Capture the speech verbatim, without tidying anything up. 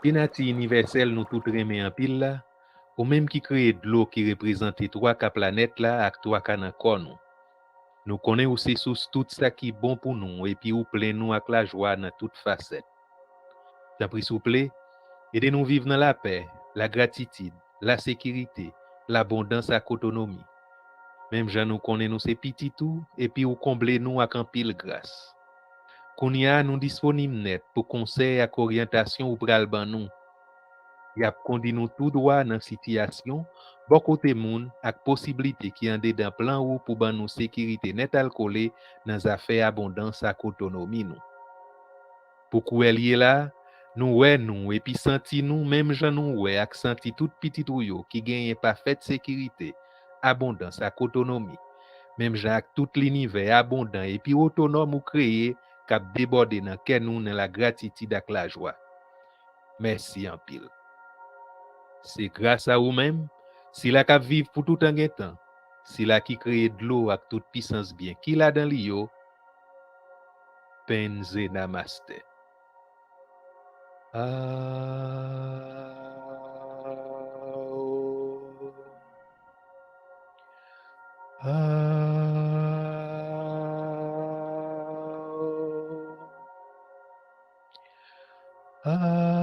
Ti nati inivèsèl nou tout renmen anpil la, ou menm ki kreye dlo ki reprezante twa ka planèt la ak twa ka nan kò nou. Nou konnen ou se sous tout sa ki bon pou nou epi ou plen nou ak lajwa nan tout fasèt. Tanpri souple, ede nou viv nan lapè, lagratitid, lasekirite, labondans ak otonomi. Menm jan nou konnen nou se pitit ou epi ou konble nou ak anpil gras. Kounye a nou disponib nèt pou konsèy ak oryantasyon ou pral ban nou. Y ap kondi nou tou dwa nan sitiyasyon, bò kote moun ak posiblite ki andedan plan ou pou ban nou sekirite nèt al kole nan zafè abondans ak otonomi nou. Pou kwè l ye la, nou wè nou epi santi nou menm jan nou wè ak santi tout pitit ou yo ki genyen pafèt sekirite, abondans ak otonomi, menm jan ak tout linivè abondan epi otonòm ou kreye k ap debòde nan kè nou nan lagratitid ak lajwa. Mèsi anpil. Se gras a ou menm, sila k ap viv pou toutan gen tan, sila ki kreye dlo ak tout pisans byen ki ladan li yo, Penze Namaste. Ah, oh. Ah, oh. Ah.